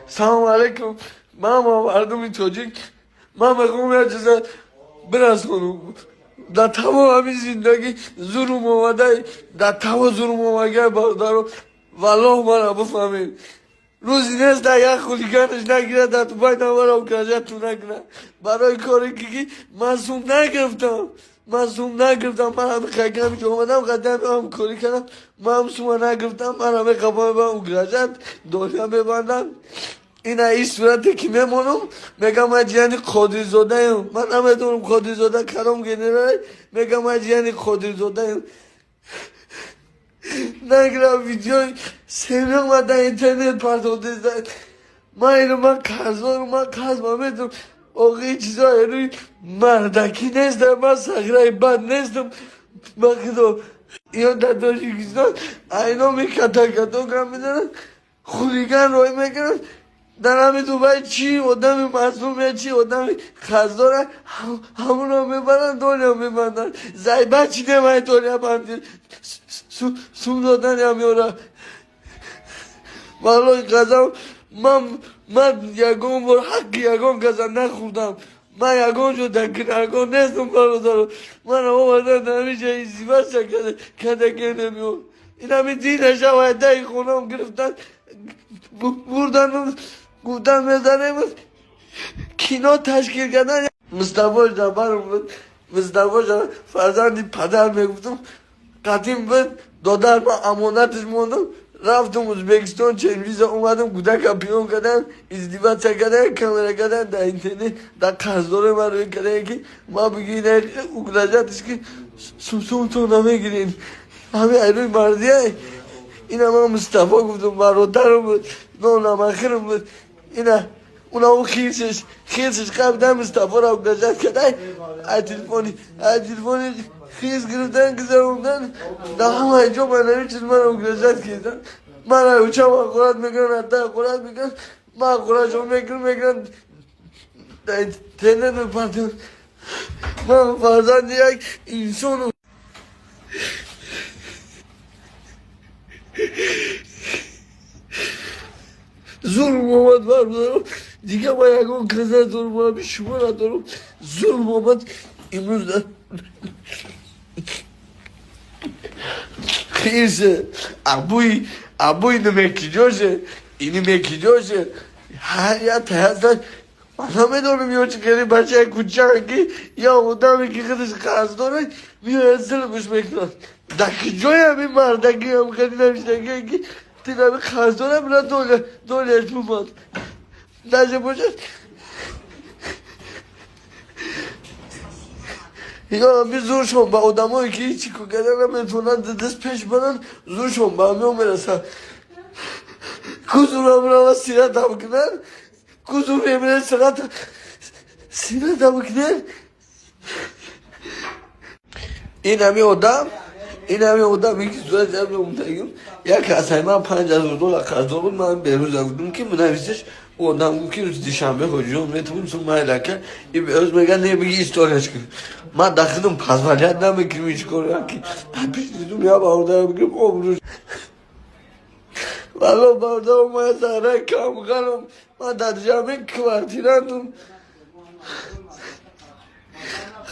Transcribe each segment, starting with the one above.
Салом алейкум. Ман мардуми тоҷик. Ман мехоҳам як чиза бирасонам. Дар тамом ҳамин зиндагӣ зулм омада, дар тамом зулм омага бародаро, валлоҳ мара бифаҳмед. Рӯзе нест дар як хулиганаш нагирад, дар Дубай навара угрожать накунад. Барои коре ки ман сум нагирифтам. Ман сум нагирифтам, ман ҳами қадами ки омадам, қадами ҳамкорӣ кардам, ман сума нагирифтам, ман ҳами қафои угрожать донья мебандам. Ина ин сурате ки мемонам, мегам ман ҷияни Қодирзодаем. Ман намедонам Қодирзода кадом генерал, мегам ман ҷияни Қодирзодаем. Нагирам видеои семён ман дар интернет партофтеста. Ман ино ман қарздорам, ман қарз ма медонам. Охи ин чизо рӯи мардакӣ нестам, ман сағираи бад нестам. Ба худо иё дар Тоҷикистон айно мекатакато гап мезананд, хулиган рой мекунанд. Дар ҳамин Дубай чӣ одами мазлум я чӣ одами қарздора ҳамонро мебаранд, доля мебанданд. Зайба чӣ немай доля банди сум додан ям ёра. Валлоҳи қасам, ман ягон бор ҳаққи ягон каса нахӯрдам. Ман ягон ҷо дар гунаҳкор нестам, бародаро. Ман овардан дар ҳамин ҷо издивоҷа карда генемиё. Ин ҳамин динаша вайдаи хонам гирифтан, бурдану гуфтан мезанем, кино ташкил кардан. Мустафо Ҷаббаров буд. Мустафо фарзанди падар мегуфтам. Қадим буд, додар ман амонаташ мондам. Рафтам Ӯзбекистон, ченвиза омадам, кӯдака пиён кардан, издеваться кардан, камера кардан дар интернет, дар қарздори ман рӯй кардан ки ман бигӣ угрожать ш ки сумсумтон намегирем. Ҳамин айрӯи мардия ина ман Мустафо гуфтам, бародарам буд, нонамахирам буд. Ина уна у хирсиш қабдан Мустафоро угрожать кардан. Ай телефони хирс гирифтан, гузарондан дар ҳамаи ҷо ман ҳамин чиз ман угрожать кардан. Ман учам ҳақорат мекунам, ҳатта ҳақорат мекунам, ман ҳақоратшон мекунам, мекунам дар интернет мепартам. Ман фарзанди як инсонам. Зулм омад, бародаро. Дигар ман ягон кас надорам, ҳами шумо надорам. Зулм омад имрӯз хирсе абӯи абӯи намекиҷоше, ини мекиҷоше ҳар як таҳасташ. Ман намедонам ё чӣ хеле бачаи кӯчаан ки ё одаме ки худаш қарз дорад меояд зулмш мекунад. Дар куҷои ҳамин мардакӣ ҳам хеле навиштагие ки ти ҳами қарз дорам на доляш бимонд даже бошад ё ҳами зуршон ба одамое ки ҳеҷ чӣ кор карда наметавонанд, даст пеш баранд, зуршон ба ҳамиён мерасад. Ку зурам рава сиратам кунанд, ку зур мемирад сиратам кунанд. Ин ҳами одам, ин ҳами одам ки сурати ҳами омдагим, як касай ман 5000 доллар қарздор буд. Ман берӯза гуфтам ки менависеш, ӯ одам гуфт ки рӯзи душанбе ҳоҷиён метавон сум майлака. И берӯз мега не, биги историяш кун. Ман дар худам позволять намекунам ҳеҷ коре ки пешдидум я бародарам бигирам обрӯш. Валло бародарам, ман зарраи камғалам, ман дар душанбе квартирантам.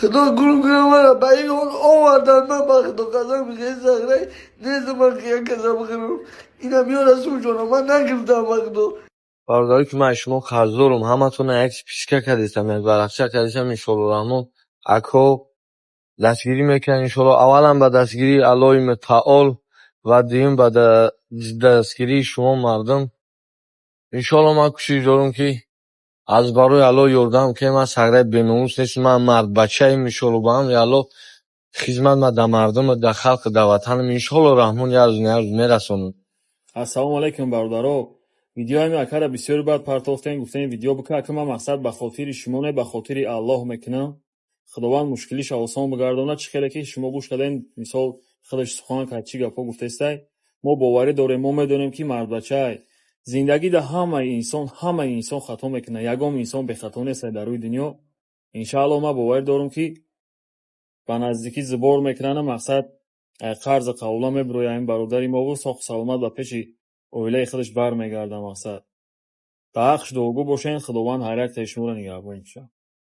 Худо гурм кунам, мара ба ин ҳол овардан. Ман ба худо қасам, хеле сағирай нестам, ман як каса бихӯрам. Ина меёра сумшона ман нагирифтам, ба худо. Бародаре ки ман аз шумо қарздорам, ҳаматонро як списка кардистам, як варақча кардистам. Иншоалло раҳмон ако дастгирӣ мекунад. Иншоалло аввалан ба дастгирии Аллоҳи мутаол ва дуюм ба дастгирии шумо мардум. Иншоалло ман кӯшиш дорам ки аз барои Аллоҳ ёрдам кунем. Ман сағираи беномус нестам, ман мардбачаем. Иншоалло ба амри Аллоҳ хизмат ман дар мардуму дар халқу дар ватанам, иншоалло раҳмон як рӯз на як рӯз мерасонам. Ассалому алайкум, бародаро. Видеои ҳамин акара бисёри баъд партофтем, гуфтем видео бика. Ака, ман мақсад ба хотири шумо не, ба хотири Аллоҳ мекунам. Худованд мушкилиша осон бигардонад. Чӣ хеле ки шумо гӯш кардем, мисол худаш сухан кард, чӣ гапҳо гуфтестай. Мо боварӣ дорем, мо медонем ки мардбачай. Зиндагӣ дар ҳамаи инсон, ҳамаи инсон хато мекунад, ягон инсон бехато нестай дар рӯи дунё. Иншааллоҳ ман боварӣ дорам ки ба наздикӣ зубор мекунанд, мақсад қарзи қавла мебирояд ин бародари мову соҳу саломат ба пеши оилаи худаш бармегардад мақсад. Дар ҳаққш дуогӯ бошед. Худованд ҳар яктаи шуморо нигаҳбон бошад.